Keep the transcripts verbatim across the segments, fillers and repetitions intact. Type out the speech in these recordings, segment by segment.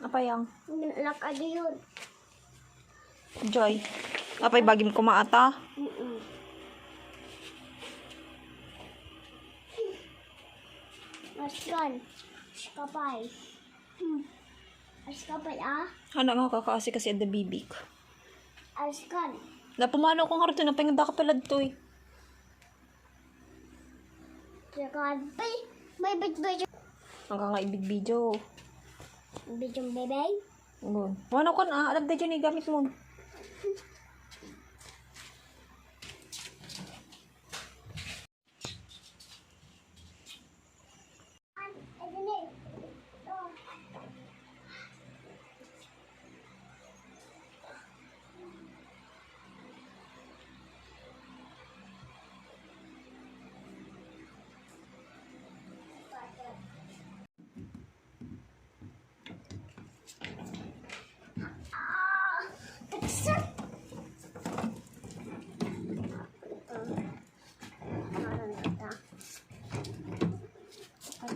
Apay ang? Lakad yun. Joy. Apay bagim kumaata? Mm-mm. Askan. Askapay. Hmm. Askapay, ah. Anak nga kakaasi kasi adda bibig. Askan. Napumano ko nga rito, napay nga daka pala ditoy. Lakad. Bay, may bit-bit. Ang ka nga ibig video. Video, bebe. Ngun. Wano kan ah, alam da dyan eh, gamit mo.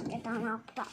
Kita na pa.